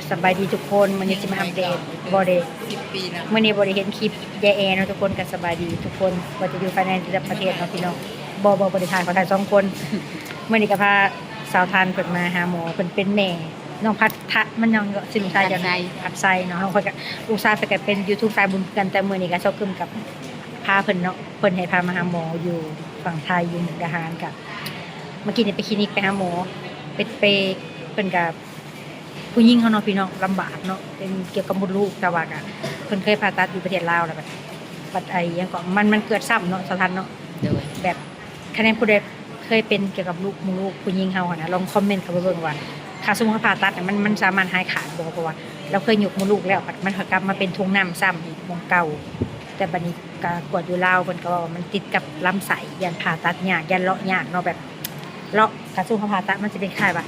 ສະບາຍດີທຸກຄົນ ມື້ນີ້ຊິມາອັບເດດ ບໍ່ໄດ້ ມື້ນີ້ບໍ່ໄດ້ເຫັນຄລິບຍາຍແອເນາະທຸກຄົນ. ກໍສະບາຍດີທຸກຄົນ ວ່າຈະຢູ່ພາຍໃນ ຫຼື ຕ່າງປະເທດເນາະພີ່ນ້ອງ. ບໍ່ ບໍ່ ບໍ່ໄດ້ຖ່າຍ ຂໍຖ່າຍສອງຄົນ. ມື້ນີ້ກໍພາສາວທັນເພິ່ນມາຫາໝໍ ເພິ່ນເປັນແມ່ນ້ອງພັດທະ ມັນຍັງ ຊື່ລູກຊາຍເຈົ້າ ພັດໄຊ ພັດໄຊເນາະ. ນ້ອງເພິ່ນກໍ ລູກຊາຍເພິ່ນກໍເປັນ YouTube ສາຍບຸນຄືກັນ. ແຕ່ມື້ນີ້ກໍຊອກກຶມກັບພາເພິ່ນເນາະ ເພິ່ນໃຫ້ພາມາຫາໝໍຢູ່ຝັ່ງໄທ ຢູ່ມຸກດາຫານ. ກໍເມື່ອກີ້ນີ້ໄປຄລີນິກ ໄປຫາໝໍ ໄປ ໄປ ເພິ່ນກໍ ຜູ້ຍິງເຮົາເນາະພີ່ນ້ອງ ລຳບາກເນາະ ເປັນກ່ຽວກັບມົດລູກ. ແຕ່ວ່າກະເພິ່ນເຄີຍຜ່າຕັດຢູ່ປະເທດລາວ ແລ້ວບັດ ບັດໄອ້ຫຍັງເກາະ ມັນ ມັນເກີດຊ້ຳເນາະ ສາວທັນເນາະ. ໂດຍ ແບບ ຄັນແມ່ນຜູ້ໃດເຄີຍເປັນກ່ຽວກັບລູກ ມົດລູກ ຜູ້ຍິງເຮົາຫັ້ນນະ ລອງຄອມເມັນເຂົ້າມາເບິ່ງວ່າ ຖ້າສົມມຸດວ່າຜ່າຕັດນະ ມັນ ມັນສາມາດຫາຍຂາດບໍ່ ເພາະວ່າລາວເຄີຍຍົກມົດລູກແລ້ວ ມັນ ມັນກັບມາເປັນຖົງນ້ຳຊ້ຳອີກ ໝ່ອງເກົ່າ. ແຕ່ບັດນີ້ກະກວດຢູ່ລາວ ເພິ່ນກໍເວົ້າວ່າມັນຕິດກັບລຳໄສ້ ຢ້ານຜ່າຕັດຍາກ ຢ້ານເລາະຍາກເນາະ. ແບບເລາະ ຖ້າສົມມຸດວ່າຜ່າຕັດ ມັນຈະເປັນຄ້າຍວ່າ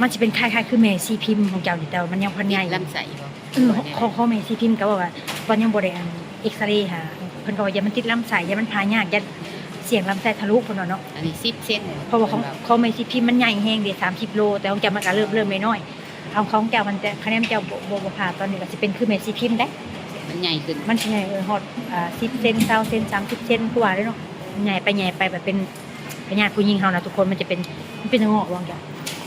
ມັນຊິເປັນຄ້າຍໆຄືແມ່ຊີພິມຂອງເຈົ້ານີ້ ແຕ່ວ່າມັນຍັງບໍ່ທັນໃຫຍ່ ຕິດລຳໄສ້ບໍ່? ເອີ ຂອງ ຂອງແມ່ຊີພິມກໍເວົ້າວ່າ ຕອນຍັງບໍ່ໄດ້ອັນເອັກສະເຣຫາ ເພິ່ນກໍວ່າຢ້ານມັນຕິດລຳໄສ້ ຢ້ານມັນຜ່າຍາກ ຢ້ານສ່ຽງລຳໄສ້ທະລຸພຸ້ນເນາະ. ອັນນີ້ສິບເຊັນ ເພາະວ່າຂອງ ຂອງແມ່ຊີພິມມັນໃຫຍ່ແຮງເດ້ ສາມສິບໂລ ແຕ່ຂອງເຈົ້າມັນກໍເລີ່ມ ເລີ່ມນ້ອຍໆ. ເອົາຂອງເຈົ້າມັນ ແຕ່ຄະແນນເຈົ້າບໍ່ ບໍ່ ບໍ່ຜ່າ ຕອນນີ້ກໍຊິເປັນຄືແມ່ຊີພິມໄດ໋ ມັນໃຫຍ່ຂຶ້ນ ມັນຊິໃຫຍ່ ເອີ ຮອດ ອ່າ ສິບເຊັນ ຊາວເຊັນ ສາມສິບເຊັນ ຄືວ່າເດ້ເນາະ. ໃຫຍ່ໄປໃຫຍ່ໄປ ແບບເປັນ ພະຍາດຜູ້ຍິງເຮົານະທຸກຄົນ ມັນຈະເປັນ ມັນເປັນເນື້ອງອກບໍ່ ເຈົ້າ?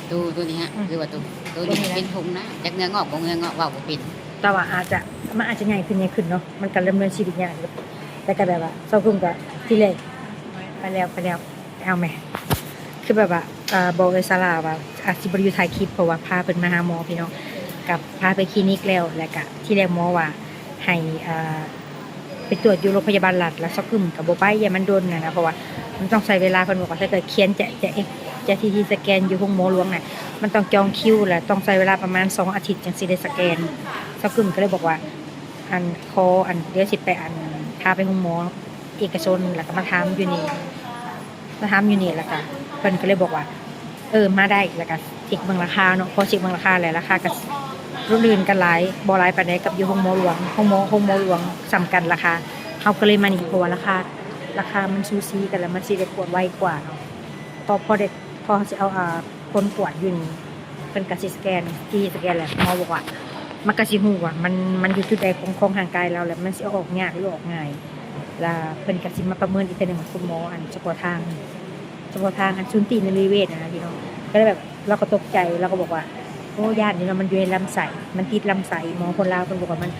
ໂຕ ໂຕນີ້ຮະ ອືມ ຄືວ່າໂຕ ໂຕນີ້ ໂຕນີ້ແຫຼະ ເປັນຖົງນະ ຈັກເນື້ອງອກບໍ່ເນື້ອງອກ ເວົ້າບໍ່ເປັນ. ແຕ່ວ່າອາດຈະ ມັນອາດຈະໃຫຍ່ຂຶ້ນ ໃຫຍ່ຂຶ້ນເນາະ ມັນກໍດຳເນີນຊີວິດຍາກຢູ່. ແຕ່ກໍແບບວ່າຊອກກຶມກໍທີແລກ ໄປແລ້ວ ໄປແລ້ວ ເອົາແມ ຄືແບບວ່າ ເອີ ບອກເອື້ອຍສາລາວ່າອາດຊິບໍ່ໄດ້ຢູ່ຖ່າຍຄລິບ ເພາະວ່າພາເພິ່ນມາຫາໝໍພີ່ນ້ອງ ກັບພາໄປຄລີນິກແລ້ວ ແລ້ວກະທີແລກໝໍວ່າໃຫ້ ເອີ ໄປກວດຢູ່ໂຮງພະຍາບານລັດ ແລ້ວຊອກກຶມກໍບໍ່ໄປ ຢ້ານມັນດົນຫັ້ນນະ ເພາະວ່າມັນຕ້ອງໃຊ້ເວລາ. ເພິ່ນບອກວ່າຖ້າເກີດຄຽນຈະ ຈະ ຈະ ທີ່ ທີ່ສະແກນຢູ່ໂຮງໝໍຫຼວງນະ ມັນຕ້ອງຈອງຄິວ ແລ້ວຕ້ອງໃຊ້ເວລາປະມານສອງອາທິດ ຈັ່ງຊິໄດ້ສະແກນ. ຊອກກຶມກໍເລີຍບອກວ່າ ອັນ ຂໍ ອັນ ດຽວຊິໄປ ອັນ ພາໄປໂຮງໝໍເອກະຊົນ ແລ້ວກໍມາຖາມຢູ່ນີ້ ມາຖາມຢູ່ນີ້ ແລ້ວກໍເພິ່ນກໍເລີຍບອກວ່າ ເອີ ມາໄດ້ ແລ້ວກໍເຊັກເບິ່ງລາຄາເນາະ. ພໍເຊັກເບິ່ງລາຄາແລ້ວ ລາຄາກໍລຸ້ນກັນຫຼາຍ ບໍ່ຫຼາຍປານໃດກັບຢູ່ໂຮງໝໍຫຼວງ. ໂຮງໝໍ ໂຮງໝໍຫຼວງສ່ຳກັນລາຄາ ເຮົາກໍເລີຍມານີ້ ເພາະວ່າລາຄາ ລາຄາມັນສູສີກັນ ແລ້ວມັນຊິໄດ້ກວດໄວກວ່າເນາະ. ພໍ ພໍໄດ້ ພໍເຮົາຊິເອົາ ອ່າ ຜົນກວດຢູ່ນີ້ ເພິ່ນກໍຊິສະແກນ ທີ່ສະແກນແລ້ວ ໝໍບອກວ່າ ມັນກໍຊິຮູ້ວ່າມັນ ມັນຢູ່ຈຸດໃດຂອງ ຂອງຮ່າງກາຍລາວ ແລ້ວມັນຊິເອົາອອກຍາກ ຫຼື ເອົາອອກງ່າຍ. ແລ້ວເພິ່ນກໍຊິມາປະເມີນອີກເທື່ອໜຶ່ງ ຄຸນໝໍອັນສະເພາະທາງ ສະເພາະທາງອັນສູນຕີນນະຣີເວດນະພີ່ນ້ອງ. ກໍເລີຍແບບ ລາວກໍຕົກໃຈ ລາວກໍບອກວ່າ ໂອ້ ຢ້ານຢູ່ເນາະ ມັນຢູ່ໃນລຳໄສ້ ມັນຕິດລຳໄສ້. ໝໍຄົນລາວເພິ່ນບອກວ່າມັນ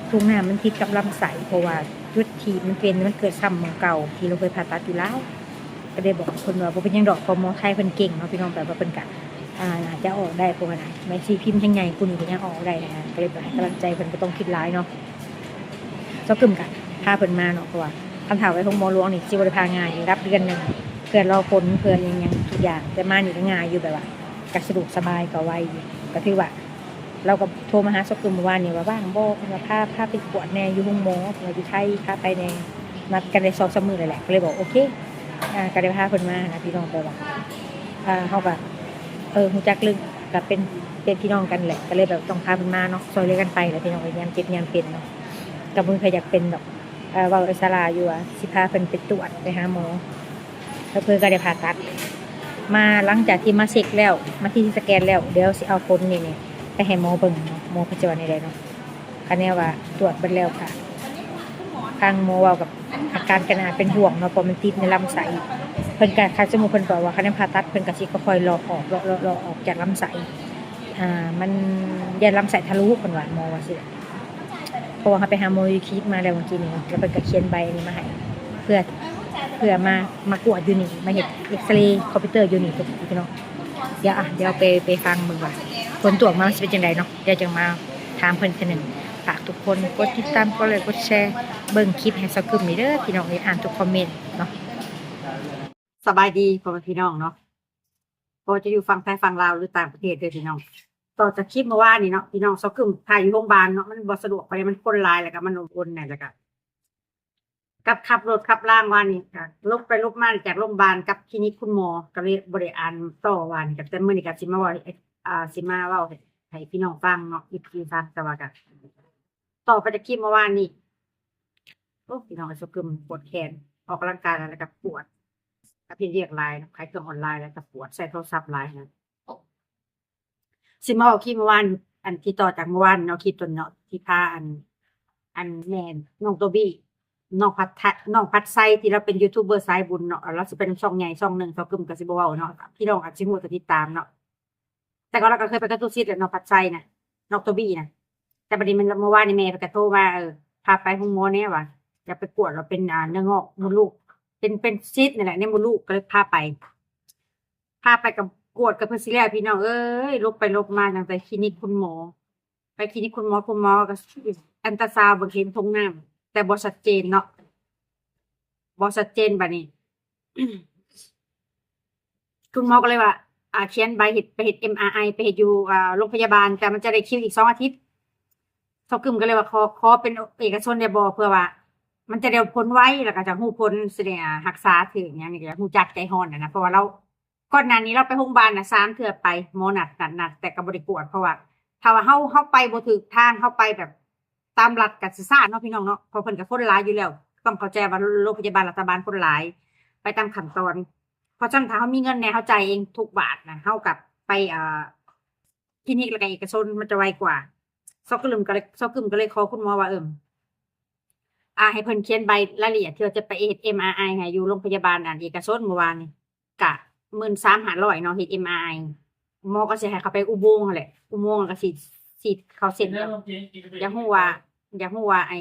ໂຄງໜ້າມັນຕິດກັບລຳໄສ້ ເພາະວ່າຈຸດທີ່ມັນເປັນ ມັນເກີດຊ້ຳໝ່ອງເກົ່າທີ່ລາວເຄີຍຜ່າຕັດຢູ່ລາວ. ກໍໄດ້ບອກເພິ່ນວ່າ ບໍ່ເປັນຫຍັງດອກ ເພາະໝໍໄທເພິ່ນເກັ່ງເນາະພີ່ນ້ອງ ແບບວ່າເພິ່ນກະ ອ່າ ໜ້າຈະອອກໄດ້ ເພາະວ່ານະ ແມ່ຊີພິມຍັງໃຫຍ່ກູ້ນີ້ກໍຍັງອອກໄດ້ນະ. ກໍເລີຍແບບໃຫ້ກຳລັງໃຈເພິ່ນ ບໍ່ຕ້ອງຄິດຫຼາຍເນາະ. ຊອກກຶມກະພາເພິ່ນມາເນາະ ເພາະວ່າຄັນຖ້າໄວ້ໂຮງໝໍຫຼວງນີ້ຊິບໍ່ໄດ້ຜ່າງ່າຍ ຮັບເດືອນໜຶ່ງ ເພື່ອລໍຜົນ ເພື່ອຫຍັງໆທຸກຢ່າງ. ແຕ່ມານີ້ກໍງ່າຍຢູ່ ແບບວ່າກໍສະດວກສະບາຍ ກໍໄວຢູ່ ກໍຖືວ່າ ລາວກໍໂທມາຫາຊອກກຶມມື້ວານນີ້ວ່າ ວ່າງບໍ່ ເພິ່ນວ່າພາ ພາໄປກວດແດ່ຢູ່ໂຮງໝໍ ເພິ່ນວ່າຢູ່ໄທ ພາໄປແດ່. ນັດກັນໄດ້ສອງສາມມື້ແລ້ວແຫຼະ ກໍເລີຍບອກໂອເຄ ອ່າ ກໍໄດ້ພາເພິ່ນມານະພີ່ນ້ອງ. ແຕ່ວ່າ ອ່າ ເຮົາກໍ ເອີ ຮູ້ຈັກເລື່ອງ ກໍເປັນ ເປັນພີ່ນ້ອງກັນແຫຼະ ກໍເລີຍແບບຕ້ອງພາເພິ່ນມາເນາະ ຊ່ອຍເຫຼືອກັນໄປແຫຼະພີ່ນ້ອງເອີຍ ຍາມເຈັບຍາມເປັນເນາະ. ກໍບໍ່ມີໃຜຢາກເປັນດອກ ເອີ ເວົ້າເອື້ອຍສາລາຢູ່ວ່າຊິພາເພິ່ນໄປກວດ ໄປຫາໝໍ ເຜີໆກໍໄດ້ຜ່າຕັດ. ມາ ຫຼັງຈາກທີ່ມາເຊັກແລ້ວ ມາທີ່ສະແກນແລ້ວ ດຽວຊິເອົາຜົນນີ້ ນີ້ໄປໃຫ້ໝໍເບິ່ງເນາະ ໝໍເພິ່ນຊິວ່າແນວໃດເນາະ. ຄະແນນວ່າກວດເບິດແລ້ວກະ ທາງໝໍເວົ້າກັບອາການກໍໜ້າເປັນຫ່ວງເນາະ ເພາະມັນຕິດໃນລຳໄສ້. ເພິ່ນກໍ ຄັນສົມມຸດເພິ່ນບອກວ່າ ຄະແນນຜ່າຕັດ ເພິ່ນກໍຊິຄ່ອຍໆເລາະອອກ ເລາະ ເລາະ ເລາະອອກຈາກລຳໄສ້. ອ່າ ມັນຢ້ານລຳໄສ້ທະລຸ ເພິ່ນວ່າ ໝໍວ່າຊີ້. ເພາະວ່າເຮົາໄປຫາໝໍຢູ່ຄລີນິກມາແລ້ວມື້ກີ້ນີ້ເນາະ ແລ້ວເພິ່ນກໍຂຽນໃບອັນນີ້ມາໃຫ້ ເພື່ອ ເພື່ອມາ ມາກວດຢູ່ນີ້ ມາເຮັດເອັກສະເຣຄອມພິວເຕີຢູ່ນີ້ ພີ່ນ້ອງ. ດຽວ ອ່ະ ດຽວໄປ ໄປຟັງເບິ່ງວ່າຜົນກວດອອກມາມັນຊິເປັນຈັ່ງໃດເນາະ. ດຽວຈັ່ງມາຖາມເພິ່ນເທື່ອໜຶ່ງ. ຝາກທຸກຄົນກົດຕິດຕາມ ກົດໄລ ກົດແຊ ເບິ່ງຄລິບໃຫ້ຊາວກຶມນີ້ເດີພີ່ນ້ອງເອີຍ ອ່ານທຸກຄອມເມັນເນາະ. ສະບາຍດີພໍ່ແມ່ພີ່ນ້ອງເນາະ ບໍ່ວ່າຈະຢູ່ຝັ່ງໄທ ຝັ່ງລາວ ຫຼື ຕ່າງປະເທດເດີພີ່ນ້ອງ. ຕໍ່ຈາກຄລິບເມື່ອວານນີ້ເນາະ ພີ່ນ້ອງ ຊາວກຶມຖ່າຍຢູ່ໂຮງບານເນາະ ມັນບໍ່ສະດວກປານໃດ ມັນຄົນຫຼາຍ ແລ້ວກໍມັນອົບອຸ່ນແດ່ ແລ້ວກໍ ກັບຂັບລົດຂັບລາງວານນີ້ ກໍຫຼົບໄປຫຼົບມາຈາກໂຮງບານກັບຄລີນິກຄຸນໝໍ ກໍເລີຍບໍ່ໄດ້ອ່ານຕໍ່ວານນີ້. ແຕ່ມື້ນີ້ກໍຊິມາເວົ້າ ອ່າ ຊິມາເວົ້າໃຫ້ ໃຫ້ພີ່ນ້ອງຟັງເນາະ ເອັຟຊີຟັງ. ແຕ່ວ່າກໍຕໍ່ໄປຈາກຄລິບເມື່ອວານນີ້ ໂອ້ ພີ່ນ້ອງເອີຍ ຊາວກຶມປວດແຂນ ອອກກຳລັງກາຍຫຼາຍ ແລ້ວກໍປວດ ກໍເຮັດວຽກຫຼາຍເນາະ ຂາຍເຄື່ອງອອນລາຍ ແລ້ວກໍປວດ ໃຊ້ໂທລະສັບຫຼາຍນະ. ຊິມາເວົ້າຄລິບເມື່ອວານ ອັນທີ່ຕໍ່ຈາກເມື່ອວານເນາະ ຄລິບຕົ້ນເນາະ ທີ່ພາອັນ ອັນແມ່ນ້ອງໂຕບີ້ ນ້ອງພັດໄຊ ນ້ອງພັດໄຊທີ່ລາວເປັນຢູທູບເບີສາຍບຸນເນາະ ລາວຊິເປັນຊ່ອງໃຫຍ່ຊ່ອງໜຶ່ງ ຊາວກຶມກໍຊິບໍ່ເວົ້າເນາະ ພີ່ນ້ອງອາດຊິຮູ້ ກໍຕິດຕາມເນາະ. ແຕ່ກ່ອນລາວກໍເຄີຍໄປກະຕຸສິດແຫຼະ ນ້ອງພັດໄຊນະ ນ້ອງໂຕບີ້ນະ. ແຕ່ບັດນີ້ແມ່ນເມື່ອວານນີ້ແມ່ໄປກະໂທມາ ເອີ ພາໄປໂຮງໝໍແດ່ວ່າ ຢາກໄປກວດວ່າເປັນ ອ່າ ເນື້ອງອກມົດລູກ ເປັນ ເປັນຊິດນີ້ແຫຼະໃນມົດລູກ ກໍເລີຍພາໄປ ພາໄປກະກວດກະເພິ່ນຊິແລ້ວ ພີ່ນ້ອງເອີຍ ຫຼົບໄປຫຼົບມາຕັ້ງແຕ່ຄລີນິກຄຸນໝໍ ໄປຄລີນິກຄຸນໝໍ ຄຸນໝໍກໍອັນຕາຊາວເບິ່ງເຫັນຖົງນ້ຳ ແຕ່ບໍ່ຊັດເຈນເນາະ ບໍ່ຊັດເຈນ. ບັດນີ້ຄຸນໝໍກໍເລີຍວ່າ ອ່າ ຂຽນໃບເຮັດ ໄປເຮັດເອັມອາໄອ ໄປເຮັດຢູ່ ອ່າ ໂລງພະຍາບານ ແຕ່ມັນຈະໄດ້ຄິວອີກສອງອາທິດ. ຊາວກຶມກໍເລີຍວ່າ ຂໍ ຂໍເປັນເອກະຊົນໄດ້ບໍ່ ເພື່ອວ່າມັນຈະໄດ້ຜົນໄວ ແລ້ວກໍຈະຮູ້ຜົນ ຊິໄດ້ ອ່າ ຮັກສາຖືກຫຍັງນີ້ ກໍຢາກຮູ້ຈັກໃຈຮ້ອນຫັ້ນນະ ເພາະວ່າລາວ ກ່ອນໜ້ານີ້ລາວໄປໂຮງບານນະ ສາມເທື່ອໄປ ໝໍນັດ ນັດ ນັດ ແຕ່ກໍບໍ່ໄດ້ກວດ ເພາະວ່າຖ້າວ່າເຮົາ ເຮົາໄປບໍ່ຖືກທາງ ເຮົາໄປແບບຕາມລັດກໍຊິຊ້າເນາະ ພີ່ນ້ອງເນາະ ເພາະເພິ່ນກໍຄົນຫຼາຍຢູ່ແລ້ວ ຕ້ອງເຂົ້າໃຈວ່າໂລງພະຍາບານລັດຖະບານຄົນຫຼາຍ ໄປຕາມຂັ້ນຕອນ. ເພາະສະນັ້ນ ຖ້າເຮົາມີເງິນແດ່ ເຮົາຈ່າຍເອງທຸກບາດນະ ເຮົາກໍໄປ ເອີ ຄລີນິກ ແລ້ວກໍເອກະຊົນ ມັນຈະໄວກວ່າ. ຊາວກຶມກໍເລີຍ ຊາວກຶມກໍເລີຍຂໍຄຸນໝໍວ່າ ເອີ ອ່າ ໃຫ້ເພິ່ນຂຽນໃບລາຍລະອຽດທີ່ວ່າຈະໄປເຮັດເອັມອາໄອໃຫ້ຢູ່ໂລງພະຍາບານ ອັນ ເອກະຊົນ ເມື່ອວານນີ້ ກະ ໝື່ນສາມຫ້າຮ້ອຍເນາະ ເຮັດເອັມອາໄອ ໝໍກໍຊິໃຫ້ເຂົ້າໄປອຸໂມງຫັ້ນແຫຼະ ອຸໂມງແລ້ວກໍສີດ ສີດເຂົ້າເສັ້ນ ຢາກ ຢາກຮູ້ວ່າ ຢາກຮູ້ວ່າ ໄອ້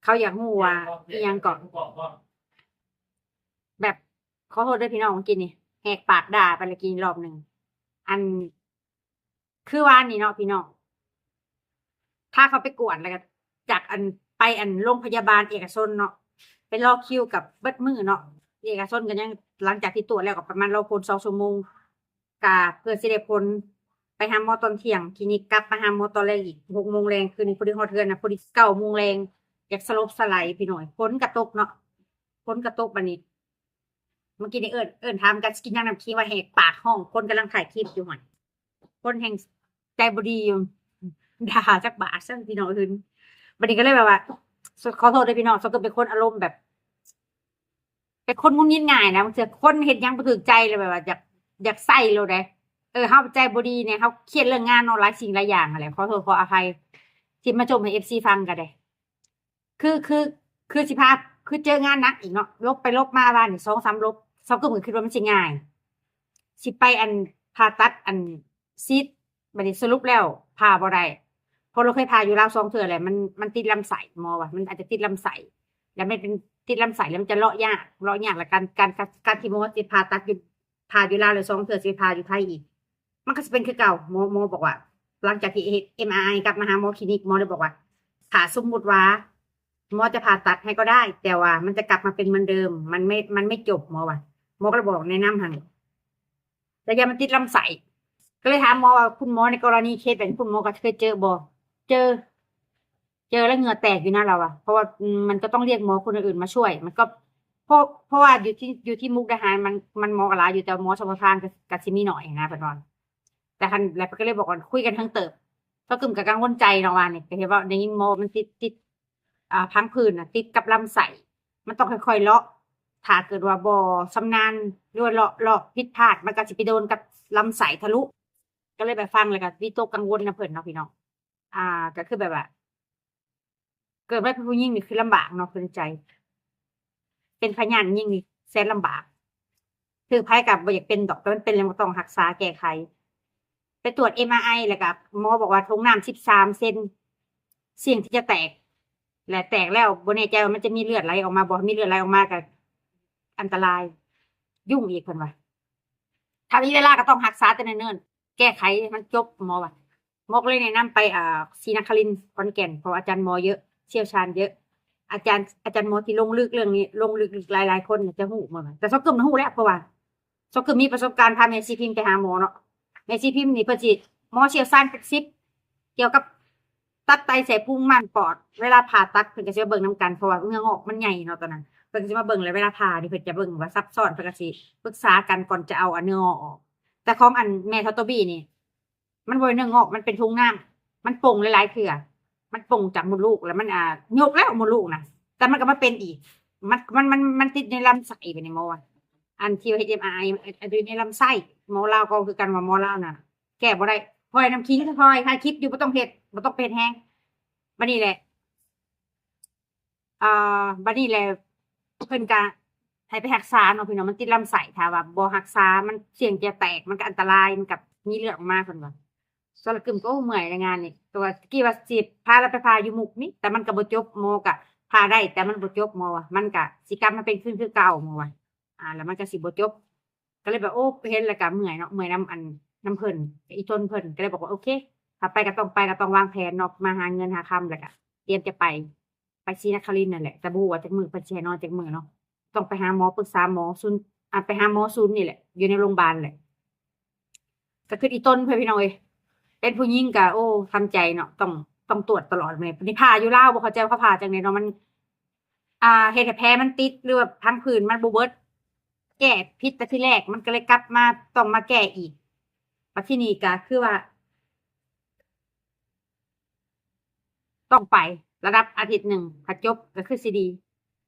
ເຂົາຢາກຮູ້ວ່າອີ່ຫຍັງເກາະ ແບບ ຂໍໂທດເດີພີ່ນ້ອງ ມື້ກີ້ນີ້ແຫກປາກດ່າໄປແລ້ວກີ້ນີ້ລອບໜຶ່ງ ອັນ ຄືວານນີ້ເນາະພີ່ນ້ອງ ພາເຂົາໄປກວດ ແລ້ວກໍຈາກອັນ ໄປອັນໂລງພະຍາບານເອກະຊົນເນາະ ໄປລໍຄິວກັບເບິດມື້ເນາະ ເອກະຊົນກໍຍັງ ຫຼັງຈາກທີ່ກວດແລ້ວກໍປະມານລໍຜົນສອງຊົ່ວໂມງ ກະເພື່ອຊິໄດ້ຜົນ ໄປຫາໝໍຕອນທ່ຽງ ຄລີນິກ ກັບມາຫາໝໍຕອນແລງອີກຫົກໂມງແລງ ຄືນນີ້ພໍດີຮອດເຮືອນນະ ພໍດີເກົ້າໂມງແລງ ຢາກສະຫຼົບສະຫຼາຍພີ່ນ້ອງ ຝົນກະຕົກເນາະ ຝົນກະຕົກ. ບັດນີ້ ເມື່ອກີ້ນີ້ເອີ້ນ ເອີ້ນຖາມກັນຊິກິນຫຍັງ ນ້ຳຄິງວ່າແຫກປາກຮ້ອງ ຄົນກຳລັງຖ່າຍຄລິບຢູ່ຫັ້ນ ຄົນແຮ່ງໃຈບໍ່ດີຢູ່ ດ່າຈັກບາດຊັ້ນ ພີ່ນ້ອງເອີຍ. ບັດນີ້ກໍເລີຍແບບວ່າ ຂໍໂທດເດີພີ່ນ້ອງ ຊາວກຶມເປັນຄົນອາລົມແບບ ເປັນຄົນຫງຸດຫງິດງ່າຍນະ ບາງເທື່ອຄົນເຮັດຫຍັງບໍ່ຖືກໃຈ ແລ້ວແບບວ່າຢາກ ຢາກໃສ່ໂລດເດ້. ເອີ ເຮົາໃຈບໍ່ດີແດ່ ເຮົາຄຽດເລື່ອງງານເນາະ ຫຼາຍສິ່ງຫຼາຍຢ່າງຫັ້ນແຫຼະ ຂໍໂທດຂໍອະໄພ ທີ່ມາຈົ່ມໃຫ້ເອັຟຊີຟັງກໍໄດ້. ຄື ຄື ຄືຊິພາ ຄືເຈີງານໜັກອີກເນາະ ຫຼົບໄປຫຼົບມາວານນີ້ສອງສາມຫຼົບ ຊາວກຶມກໍຄິດວ່າມັນຊິງ່າຍ ຊິໄປອັນ ຜ່າຕັດອັນ ຊີດ ບັດນີ້ສະຫຼຸບແລ້ວຜ່າບໍ່ໄດ້ ເພາະລາວເຄີຍຜ່າຢູ່ລາວສອງເທື່ອແລ້ວ ມັນ ມັນຕິດລຳໄສ້ ໝໍວ່າມັນອາດຈະຕິດລຳໄສ້ ແລ້ວມັນເປັນຕິດລຳໄສ້ ແລ້ວມັນຈະເລາະຍາກ ເລາະຍາກ ແລ້ວການ ການ ການທີ່ໝໍຊິຜ່າຕັດຢູ່ ຜ່າຢູ່ລາວແລ້ວສອງເທື່ອ ຊິໄປຜ່າຢູ່ໄທອີກ ມັນກໍຊິເປັນຄືເກົ່າ. ໝໍ ໝໍບອກວ່າ ຫຼັງຈາກທີ່ເຮັດເອັມອາໄອກັບມາຫາໝໍຄລີນິກ ໝໍເລີຍບອກວ່າ ຖ້າສົມມຸດວ່າໝໍຈະຜ່າຕັດໃຫ້ກໍໄດ້ ແຕ່ວ່າມັນຈະກັບມາເປັນເໝືອນເດີມ ມັນໄມ່ ມັນໄມ່ຈົບ ໝໍວ່າ. ໝໍກໍເລີຍບອກແນະນຳຫັ້ນ ແຕ່ຢ້ານມັນຕິດລຳໄສ້ ກໍເລີຍຖາມໝໍວ່າ ຄຸນໝໍໃນກໍລະນີເຄສແບບນີ້ ຄຸນໝໍກໍເຄີຍເຈີບໍ່? ເຈີ ເຈີແລ້ວເຫື່ອແຕກຢູ່ນະ ລາວວ່າ ເພາະວ່າ ອືມ ມັນກໍຕ້ອງລຽກໝໍຄົນອື່ນໆມາຊ່ວຍ ມັນກໍ ເພາະ ເພາະວ່າຢູ່ທີ່ ຢູ່ທີ່ມຸກດາຫານ ມັນ ມັນໝໍກໍຫຼາຍຢູ່ ແຕ່ໝໍສະເພາະທາງກໍ ກໍຊິມີໜ້ອຍນະ ເພິ່ນວ່າ. ແຕ່ຄັນ ແລ້ວເພິ່ນກໍເລີຍບອກວ່າ ຄຸຍກັນເຖິງເຕີບ ຊາວກຶມກໍກັງວົນໃຈເນາະ ວ່ານີ້ ກໍເຫັນວ່າໄດ້ຍິນໝໍວ່າມັນຕິດ ຕິດ ອ່າ ພັງຜືດນະ ຕິດກັບລຳໄສ້ ມັນຕ້ອງຄ່ອຍໆເລາະ ຖ້າເກີດວ່າບໍ່ຊຳນານ ຫຼືວ່າເລາະ ເລາະຜິດພາດ ມັນກໍຊິໄປໂດນກັບລຳໄສ້ທະລຸ ກໍເລີຍແບບຟັງແລ້ວກໍວິຕົກກັງວົນນຳເພິ່ນເນາະ ພີ່ນ້ອງ. ອ່າ ກໍຄືແບບວ່າ ເກີດມາເປັນຜູ້ຍິງນີ້ຄືລຳບາກເນາະ ຄືໃນໃຈ ເປັນພະຍາດຍິງນີ້ແສນລຳບາກ ຖືກໃຜກໍບໍ່ຢາກເປັນດອກ ແຕ່ມັນເປັນແລ້ວມັນກໍຕ້ອງຮັກສາແກ້ໄຂ. ໄປກວດເອັມອາໄອ ແລ້ວກໍໝໍບອກວ່າຖົງນ້ຳສິບສາມເຊັນ ສ່ຽງທີ່ຈະແຕກ ແລະແຕກແລ້ວບໍ່ແນ່ໃຈວ່າມັນຈະມີເລືອດໄຫຼອອກມາບໍ່ ມີເລືອດໄຫຼອອກມາກໍອັນຕະລາຍ ຫຍຸ້ງອີກ ເພິ່ນວ່າ. ຖ້າມີເວລາກໍຕ້ອງຮັກສາແຕ່ເນີນໆ ແກ້ໄຂໃຫ້ມັນຈົບ ໝໍວ່າ. ໝໍກໍເລີຍແນະນຳໄປ ອ່າ ສີນະຄະລິນ ຂອນແກ່ນ ເພາະວ່າອາຈານໝໍເຍອະ ຊ່ຽວຊານເຍອະ ອາຈານ ອາຈານໝໍທີ່ລົງເລິກເລື່ອງນີ້ ລົງເລິກຫຼາຍໆຄົນຈະຮູ້ໝົດ. ແຕ່ຊອກກຶມນະຮູ້ແລ້ວ ເພາະວ່າຊອກກຶມມີປະສົບການພາແມ່ຊີພິມໄປຫາໝໍເນາະ ແມ່ຊີພິມນີ້ເພິ່ນຊິ ໝໍຊ່ຽວຊານເປັນສິບ ກ່ຽວກັບຕັບໄຕໄສ້ພຸງມ້າມປອດ ເວລາຜ່າຕັດເພິ່ນກໍຊິມາເບິ່ງນຳກັນ ເພາະວ່າເນື້ອງອກມັນໃຫຍ່ເນາະ ຕອນນັ້ນເພິ່ນກໍຊິມາເບິ່ງ ແລ້ວເວລາຜ່ານີ້ເພິ່ນຈະເບິ່ງວ່າຊັບຊ້ອນ ເພິ່ນກໍຊິປຶກສາກັນກ່ອນຈະເອົາອັນເນື້ອງອກອອກ. ແຕ່ຂອງອັນແມ່ເຖົ້າໂຕບີ້ນີ້ ມັນບໍ່ແມ່ນເນື້ອງອກ ມັນເປັນຖົງນ້ຳ ມັນປົ່ງຫຼາຍໆເທື່ອ ມັນປົ່ງຈາກມົດລູກ ແລ້ວມັນ ອ່າ ຍົກແລ້ວມົດລູກນະ ແຕ່ມັນກໍມາເປັນອີກ ມັນ ມັນ ມັນ ມັນຕິດໃນລຳໄສ້ ບາດນີ້ໝໍວ່າ ອັນທີ່ວ່າເຮັດເອັມອາໄອ ອັນຢູ່ໃນລຳໄສ້ ໝໍລາວກໍຄືກັນວ່າໝໍລາວນະແກ້ບໍ່ໄດ້ ເພ ປ່ອຍນ້ຳຂິງຄ່ອຍໆ ຖ່າຍຄລິບຢູ່ ບໍ່ຕ້ອງເຮັດ ບໍ່ຕ້ອງໄປເຮັດແຮງ. ບັດນີ້ແຫຼະ ອ່າ ບັດນີ້ແຫຼະ ເພິ່ນກະໃຫ້ໄປຮັກສາເນາະພີ່ນ້ອງ ມັນຕິດລຳໄສ້ ຖ້າວ່າບໍ່ຮັກສາ ມັນສ່ຽງຈະແຕກ ມັນກະອັນຕະລາຍ ມັນກະມີເລືອດອອກມາ ເພິ່ນວ່າ. ສາວລະກຶມກະ ໂອ້ ເມື່ອຍແຮງງານນີ້ ແຕ່ວ່າຕະກີ້ວ່າຊິພາລາວໄປຜ່າຢູ່ມຸກນີ້ ແຕ່ມັນກະບໍ່ຈົບ ໝໍກະຜ່າໄດ້ ແຕ່ມັນບໍ່ຈົບ ໝໍວ່າ ມັນກະຊິກັບມາເປັນຄືນຄືເກົ່າ ໝໍວ່າ ອ່າ ແລ້ວມັນກະຊິບໍ່ຈົບ. ກະເລີຍແບບ ໂອ້ ເຫັນແລ້ວກະເມື່ອຍເນາະ ເມື່ອຍນຳອັນ ນຳເພິ່ນ ອີ່ຕົນເພິ່ນ ກະເລີຍບອກວ່າ ໂອເຄ ຖ້າໄປກະຕ້ອງໄປ ກະຕ້ອງວາງແຜນເນາະ ມາຫາເງິນຫາຄຳ ແລ້ວກະຕຽມຈະໄປ ໄປສີນະຄະລິນນັ້ນແຫຼະ ແຕ່ບໍ່ຮູ້ວ່າຈັກມື້ເພິ່ນຊິໃຫ້ນອນຈັກມື້ເນາະ ຕ້ອງໄປຫາໝໍ ປຶກສາໝໍສູນ ອ່າ ໄປຫາໝໍສູນນີ້ແຫຼະ ຢູ່ໃນໂຮງບານແຫຼະ. ກະຄືອີ່ຕົນເພິ່ນ ພີ່ນ້ອງເອີຍ ເປັນຜູ້ຍິງກະ ໂອ້ ທຳໃຈເນາະ ຕ້ອງ ຕ້ອງຕວດຕະຫຼອດ. ແມ່ນນີ້ຜ່າຢູ່ລາວ ບໍ່ເຂົ້າໃຈວ່າເຂົາຜ່າຈັ່ງໃດເນາະ ມັນ ອ່າ ເຮັດໃຫ້ແຜມັນຕິດ ຫຼືວ່າພັງຜືນມັນບໍ່ເບິດ ແກ້ຜິດແຕ່ທີແລກ ມັນກະເລີຍກັບມາ ຕ້ອງມາແກ້ອີກ. ບັດທີນີ້ກະຄືວ່າ ຕ້ອງໄປລະດັບອາທິດໜຶ່ງ ຖ້າຈົບກະຄືຊິດີ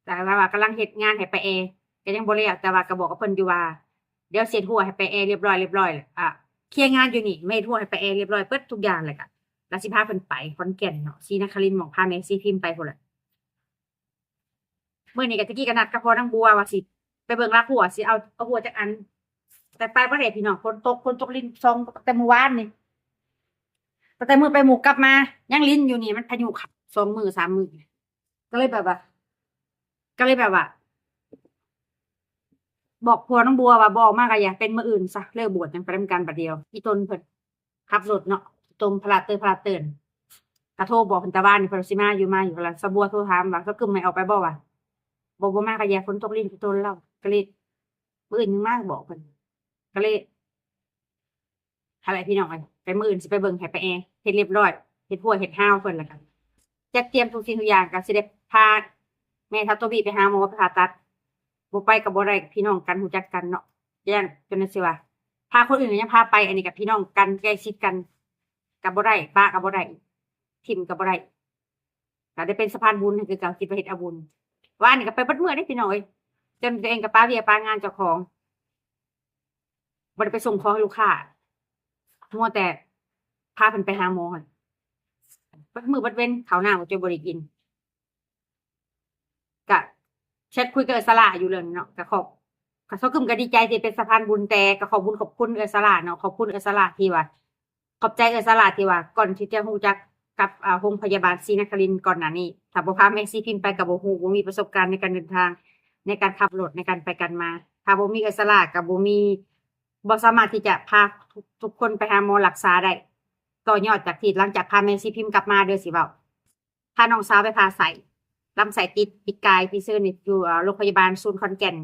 ແຕ່ວ່າ ວ່າກຳລັງເຮັດງານໃຫ້ປ້າແອ ກະຍັງບໍ່ແລ້ວ ແຕ່ວ່າກະບອກກັບເພິ່ນຢູ່ວ່າ ດຽວເຊັດຮົ້ວໃຫ້ປ້າແອລຽບຮ້ອຍ ລຽບຮ້ອຍ ອາ ເຄຍງານຢູ່ນີ້ ມາເຮັດຮົ້ວໃຫ້ປ້າແອລຽບຮ້ອຍເບິດທຸກຢ່າງ ແລ້ວກະ ລະຊິພາເພິ່ນໄປຂອນແກ່ນເນາະ ສີນະຄະລິນ ໝ່ອງພາແມ່ສີພິມໄປພຸ້ນແຫຼະ. ມື້ນີ້ກະ ຕະກີ້ກະນັດກັບພໍ່ນາງບົວວ່າຊິໄປເບິ່ງລາກຮົ້ວ ຊິເອົາ ເອົາຮົ້ວຈັກອັນ ແຕ່ໄປບໍ່ໄດ້ພີ່ນ້ອງ ຝົນຕົກ ຝົນຕົກລິນສອງ ແຕ່ມື້ວານນີ້ ຕັ້ງແຕ່ມື້ໄປໝູກກັບມາ ຍັງລິນຢູ່ນີ້ ມັນພາຍຸເຂົ້າສອງມື້ສາມມື້ ກະເລີຍແບບວ່າ ກະເລີຍແບບວ່າ ບອກພໍ່ນາງບົວວ່າ ບໍ່ອອກມາກະຢ່າ ເປັນມື້ອື່ນຊະ ເລີກບວດຫຍັງໄປນຳກັນບາດດຽວ. ອີ່ຕົນເພິ່ນ ຂັບລົດເນາະ ຕົມພະລາເຕີພະລາເຕີນ ກະໂທບອກເພິ່ນແຕ່ວານນີ້ ເພິ່ນວ່າຊິມາຢູ່ ມາຢູ່ ລະສາວບົວໂທຖາມວ່າ ສາວກຶມໃຫ້ອອກໄປບໍ່ ວ່າ ບໍ່ ບໍ່ມາກະຢ່າ ຝົນຕົກລິນ ອີ່ຕົນລາວ ກະເລີຍມື້ອື່ນຍັງມາບອກເພິ່ນ ກະເລີຍ ຫັ້ນແຫຼະພີ່ນ້ອງເອີຍ ໄປມື້ອື່ນຊິໄປເບິ່ງໃຫ້ປ້າແອ ເຮັດລຽບຮ້ອຍ ເຮັດຮົ້ວເຮັດຮາວເພິ່ນ ລະກະຈັດຕຽມທຸກສິ່ງທຸກຢ່າງ ກະຊິໄດ້ພາແມ່ທ້າວໂຕບີໄປຫາໝໍ ໄປຜ່າຕັດ ບໍ່ໄປກະບໍ່ໄດ້ ພີ່ນ້ອງກັນ ຮູ້ຈັກກັນເນາະ ຢ້ານ ຈົນຊິວ່າ ພາຄົນອື່ນກະຍັງພາໄປ ອັນນີ້ກະພີ່ນ້ອງກັນ ໃກ້ຊິດກັນ ກະບໍ່ໄດ້ ປະກະບໍ່ໄດ້ ຖິ້ມກະບໍ່ໄດ້ ກະໄດ້ເປັນສະພານບຸນໃຫ້ຄືເກົ່າ ຊິໄປເຮັດເອົາບຸນ. ວານນີ້ກະໄປເບິດມື້ເດ້ພີ່ນ້ອງເອີຍ ຈົນຕົວເອງກະປະວຽກປະງານເຈົ້າຂອງ ບໍ່ໄດ້ໄປສົ່ງຂອງໃຫ້ລູກຄ້າ ມົວແຕ່ພາເພິ່ນໄປຫາໝໍຫັ້ນ ເບິດມື້ເບິດເວັນ ເຂົ້ານ້ຳກະຈົນບໍ່ໄດ້ກິນ. ກະແຊັດຄຸຍກັບເອື້ອຍສາລາຢູ່ເລື່ອງນີ້ເນາະ ກະຂອບ ກະ ສາວກຶມກະດີໃຈທີ່ເປັນສະພານບຸນ ແຕ່ກະຂອບບຸນຂອບຄຸນເອື້ອຍສາລາເນາະ ຂອບຄຸນເອື້ອຍສາລາທີ່ວ່າ ຂອບໃຈເອື້ອຍສາລາທີ່ວ່າ ກ່ອນທີ່ຈະຮູ້ຈັກກັບ ອ່າ ໂຮງພະຍາບານສີນະຄະລິນກ່ອນໜ້ານີ້ ຖ້າບໍ່ພາແມ່ສີພິມໄປກະບໍ່ຮູ້ ບໍ່ມີປະສົບການໃນການເດີນທາງ ໃນການຂັບລົດ ໃນການໄປກັນມາ ຖ້າບໍ່ມີເອື້ອຍສາລາກະບໍ່ມີ ບໍ່ສາມາດທີ່ຈະພາທຸກ ທຸກຄົນໄປຫາໝໍລັກສາໄດ້ ຕໍ່ຍອດຈາກທີ່ ຫຼັງຈາກພາແມ່ສີພິມກັບມາເດີ ຊິເວົ້າ ພານ້ອງສາວໄປຜ່າໄສ້ ລຳໄສ້ຕິດ ປີກາຍ ປີເຊີນນີ້ ຢູ່ ເອີ ໂຮງພະຍາບານສູນຂອນແກ່ນ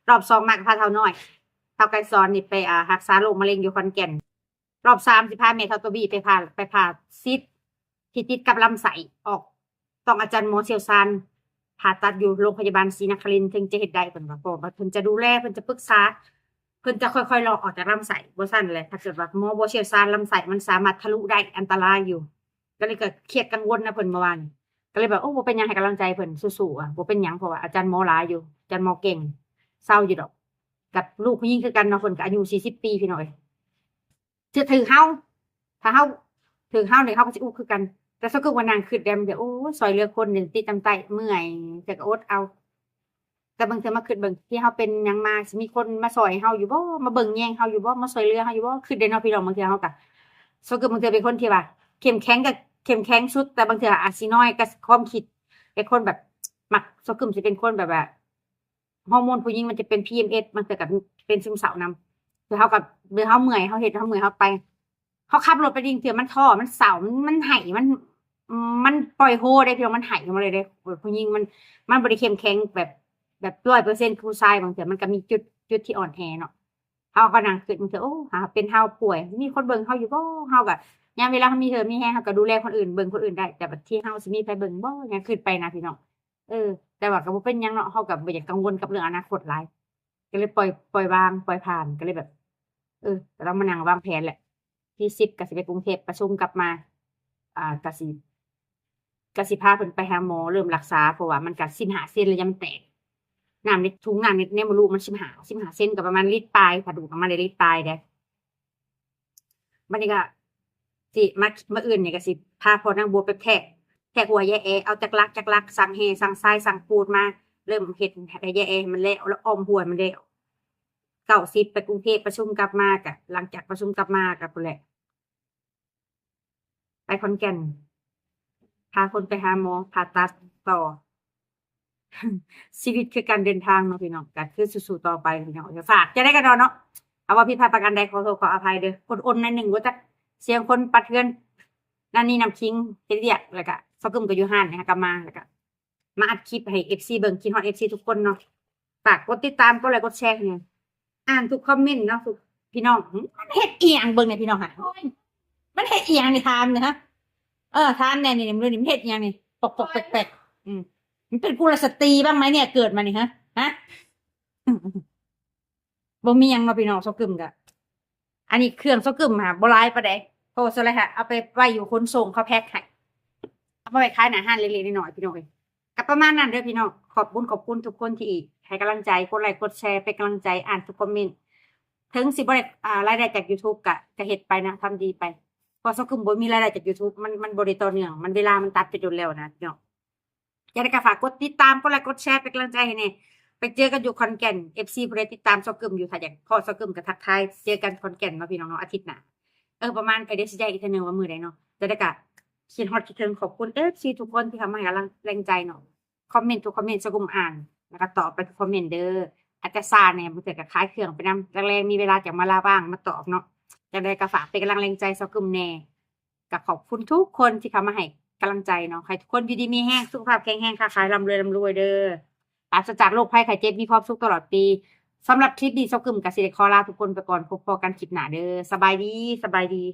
ຮອບສອງມາກະພາທ້າວນ້ອຍ ທ້າວໄກສອນນີ້ໄປ ອ່າ ຮັກສາໂລກມະເຮັງຢູ່ຂອນແກ່ນ ຮອບສາມຊິພາແມ່ທ້າວໂຕບີໄປຜ່າ ໄປຜ່າຊິດທີ່ຕິດກັບລຳໄສ້ອອກ ຕ້ອງອາຈານໝໍຊ່ຽວຊານຜ່າຕັດຢູ່ໂຮງພະຍາບານສີນະຄະລິນເຖິງຈະເຮັດໄດ້ ເພິ່ນວ່າ ເພາະວ່າເພິ່ນຈະດູແລ ເພິ່ນຈະປຶກສາ ເພິ່ນຈະຄ່ອຍໆເລາະອອກຈາກລຳໄສ້ ບໍ່ຊັ້ນແຫຼະ ຖ້າເກີດວ່າໝໍບໍ່ຊ່ຽວຊານລຳໄສ້ ມັນສາມາດທະລຸໄດ້ ອັນຕະລາຍຢູ່ ກະເລີຍກະຄຽດກັງວົນນະເພິ່ນເມື່ອວານ ກະເລີຍແບບ ໂອ້ ບໍ່ເປັນຫຍັງ ໃຫ້ກຳລັງໃຈເພິ່ນ ສູ້ໆ ອະ ບໍ່ເປັນຫຍັງ ເພາະວ່າອາຈານໝໍຫຼາຍຢູ່ ອາຈານໝໍເກັ່ງ ເຊົາຢູ່ດອກ ກັບລູກຜູ້ຍິງຄືກັນເນາະ ເພິ່ນກະອາຍຸສີ່ສິບປີ ພີ່ນ້ອງເອີຍ ຖືກເຮົາ ຖ້າເຮົາ ຖືກເຮົານີ້ເຮົາກະຊິອຸກຄືກັນ ແຕ່ສາວກຶມກະນັ່ງຄຶດແດ່ ບາງເທື່ອ ໂອ້ຍ ຊ່ອຍເຫຼືອຄົນນີ້ຕິດນ້ຳໃຕ້ ເມື່ອຍ ແຕ່ກະອົດເອົາ ແຕ່ບາງເທື່ອມາຄຶດເບິ່ງ ທີ່ເຮົາເປັນຫຍັງມາ ຊິມີຄົນມາຊ່ອຍເຮົາຢູ່ບໍ່ ມາເບິ່ງແຍງເຮົາຢູ່ບໍ່ ມາຊ່ອຍເຫຼືອເຮົາຢູ່ບໍ່ ຄຶດເດ້ເນາະພີ່ນ້ອງ ບາງເທື່ອເຮົາກະ ສາວກຶມບາງເທື່ອເປັນຄົນທີ່ວ່າເຂັ້ມແຂງກະເຂັ້ມແຂງສຸດ ແຕ່ບາງເທື່ອອາດຊິນ້ອຍກະຄວາມຄິດ ເປັນຄົນແບບມັກ ສາວກຶມຊິເປັນຄົນແບບວ່າ ຮໍໂມນຜູ້ຍິງມັນຈະເປັນ ພີເອັມເອັສ ບາງເທື່ອກະເປັນຊຶມເສົ້ານຳ ຄືເຮົາກະ ເວລາເຮົາເມື່ອຍ ເຮົາເຮັດ ເຮົາເມື່ອຍ ເຮົາໄປ ເຮົາຂັບລົດໄປດິ ເທື່ອມັນທໍ້ ມັນເສົ້າ ມັນ ມັນໄຫ້ ມັນ ມັນປ່ອຍໂຮເດ້ພີ່ນ້ອງ ມັນໄຫ້ອອກມາເລີຍເດ້ ຜູ້ຍິງມັນ ມັນບໍ່ໄດ້ເຂັ້ມແຂງແບບ ແບບຮ້ອຍເປີເຊັນຄືຜູ້ຊາຍ ບາງເທື່ອມັນກະມີຈຸດ ຈຸດທີ່ອ່ອນແອເນາະ ເຮົາກະນັ່ງຄຶດ ບາງເທື່ອ ໂອ້ ຖ້າເປັນເຮົາປ່ວຍ ມີຄົນເບິ່ງເຮົາຢູ່ບໍ່ ເຮົາກະ ຍາມເວລາເຮົາມີເຫື່ອມີແຮງ ເຮົາກະດູແລຄົນອື່ນ ເບິ່ງຄົນອື່ນໄດ້ ແຕ່ບາດທີເຮົາຊິມີໃຜເບິ່ງບໍ່ ຍັງຄຶດໄປນະພີ່ນ້ອງ ເອີ ແຕ່ວ່າກະບໍ່ເປັນຫຍັງເນາະ ເຮົາກະບໍ່ຢາກກັງວົນກັບເລື່ອງອະນາຄົດຫຼາຍ ກະເລີຍປ່ອຍ ປ່ອຍວາງ ປ່ອຍຜ່ານ ກະເລີຍແບບ ເອີ ກະຕ້ອງມານັ່ງວາງແຜນແຫຼະ ທີສິບກະຊິໄປກຸງເທບປະຊຸມກັບມາ ອ່າ ກະຊິ ກະຊິພາເພິ່ນໄປຫາໝໍ ເລີ່ມລັກສາ ເພາະວ່າມັນກະສິບຫ້າເຊັນ ລະຍະມັນແຕກ ນ້ຳໃນ ຖົງນ້ຳໃນ ໃນມົດລູກມັນສິບຫ້າ ສິບຫ້າເຊັນ ກະປະມານລິດປາຍ ຖ້າດູດອອກມາໄດ້ລິດປາຍເດ້ ບັດນີ້ກະ ຊິມາ ມື້ອື່ນນີ້ກໍຊິພາພໍ່ນາງບົວໄປແທກ ແທກຫົວຍາຍແອ ເອົາຈັກຫຼັກຈັກຫຼັກ ສັງແຮ່ສັງຊາຍສັງປູນມາ ເລີ່ມເຮັດໃຫ້ຍາຍແອໃຫ້ມັນແລ້ວ ແລ້ວອ້ອມຫົວໃຫ້ມັນແລ້ວ ເກົ້າສິບ ໄປກຸງເທບປະຊຸມກັບມາ ກະຫຼັງຈາກປະຊຸມກັບມາກະພຸ້ນແຫຼະ ໄປຂອນແກ່ນ ພາຄົນໄປຫາໝໍຜ່າຕັດຕໍ່ ຊີວິດຄືການເດີນທາງເນາະພີ່ນ້ອງ ກະຄືສູ້ໆຕໍ່ໄປພີ່ນ້ອງ ກະຝາກຈັ່ງໃດກໍເນາະ ເອົາ ເວົ້າຜິດພາດປະການໃດ ຂໍໂທດຂໍອະໄພເດີ ອົດອົນໜ້ອຍໜຶ່ງ ບໍ່ຈັກສຽງຄົນປັດເຮືອນ ນັ້ນນີ້ນ້ຳຄິງເຮັດວຽກ ແລ້ວກະຊອກຶມກໍຢູ່ຮ້ານ ແລ້ວກະມາ ແລ້ວກະມາອັດຄລິບໃຫ້ເອັຟຊີເບິ່ງ ຄິດຮອດເອັຟຊີທຸກຄົນເນາະ ຝາກກົດຕິດຕາມ ກົດໄລກ໌ ກົດແຊໃຫ້ແດ່ ອ່ານທຸກຄອມເມັນເນາະ ທຸກ ພີ່ນ້ອງ ມັນເຮັດອີ່ຫຍັງເບິ່ງແດ່ພີ່ນ້ອງຫະ ມັນເຮັດອີ່ຫຍັງນີ້ ຖາມແດ່ຫະ ເອີ ຖາມແດ່ນີ້ ມື້ນີ້ມັນເຮັດອີ່ຫຍັງນີ້ ປອກໆແປກໆ ອືມ ມັນເປັນກຸລະສະຕີບ້າງໄໝເນ່ຍ ເກີດມານີ້ຫະ ຫະ ບໍ່ມີຫຍັງເນາະພີ່ນ້ອງ ຊອກຶມກະ ອັນນີ້ເຄື່ອງຊອກຶມຫາບໍ່ຫຼາຍປານໃດ ເພາະວ່າສ່ວນຫຼາຍຫະ ເອົາໄປໄວ້ຢູ່ຂົນສົ່ງ ເຂົາແພັກໃຫ້ ເອົາມາໄວ້ຂາຍໜ້າຮ້ານເລັກໆນ້ອຍໆ ພີ່ນ້ອງເອີຍ ກະປະມານນັ້ນເດີພີ່ນ້ອງ ຂອບບຸນຂອບຄຸນທຸກຄົນທີ່ໃຫ້ກຳລັງໃຈ ກົດໄລກ໌ ກົດແຊ ເປັນກຳລັງໃຈ ອ່ານທຸກຄອມເມັນ ເຖິງຊິບໍ່ໄດ້ ອ່າ ລາຍໄດ້ຈາກຢູທູບ ກະ ກະເຮັດໄປນະ ທຳດີໄປ ເພາະຊອກຶມບໍ່ມີລາຍໄດ້ຈາກຢູທູບ ມັນ ມັນບໍ່ໄດ້ຕໍ່ເນື່ອງ ມັນ ເວລາມັນຕັດໄປດົນແລ້ວນະພີ່ນ້ອງ ຈັ່ງໃດກໍຝາກກົດຕິດຕາມ ກົດໄລກ໌ ກົດແຊ ເປັນກຳລັງໃຈໃຫ້ແດ່ ໄປເຈີກັນຢູ່ຂອນແກ່ນ ເອັຟຊີຜູ້ໃດຕິດຕາມຊອກກຶມຢູ່ ຖ້າຢາກພໍ້ຊອກກຶມກໍທັກທາຍ ເຈີກັນຂອນແກ່ນເນາະພີ່ນ້ອງເນາະ ອາທິດໜ້າ ເອີ ປະມານ ເອີ ດຽວຊິແຈ້ງອີກເທື່ອໜຶ່ງວ່າມື້ໃດເນາະ ຈັ່ງໃດກໍຄິດຮອດຄິດເຖິງ ຂອບຄຸນເອັຟຊີທຸກຄົນທີ່ເຂົ້າມາໃຫ້ກຳລັງແຮງໃຈເນາະ ຄອມເມັນທຸກຄອມເມັນຊອກກຶມອ່ານ ແລ້ວກໍຕອບໄປທຸກຄອມເມັນເດີ ອາດຈະຊ້າແດ່ ບາງເທື່ອກໍຂາຍເຄື່ອງໄປນຳ ແລງໆມີເວລາຈັ່ງມາລາວ່າງມາຕອບເນາະ ຈັ່ງໃດກໍຝາກເປັນກຳລັງແຮງໃຈຊອກກຶມແດ່ ກໍຂອບຄຸນທຸກຄົນທີ່ເຂົ້າມາໃຫ້ກຳລັງໃຈເນາະ ໃຫ້ທຸກຄົນຢູ່ດີມີແຮງ ສຸຂະພາບແຂງແຮງ ຄ້າຂາຍລ່ຳລວຍ ລ່ຳລວຍເດີ ປາສະຈາກໂລກໄພໄຂ້ເຈັບ ມີຄວາມສຸກຕະຫຼອດປີ ສຳລັບຄລິບນີ້ຊອກກຶມກໍຊິໄດ້ຂໍລາທຸກຄົນໄປກ່ອນ ພົບພໍ້ກັນຄລິບໜ້າເດີ ສະບາຍດີ ສະບາຍດີ.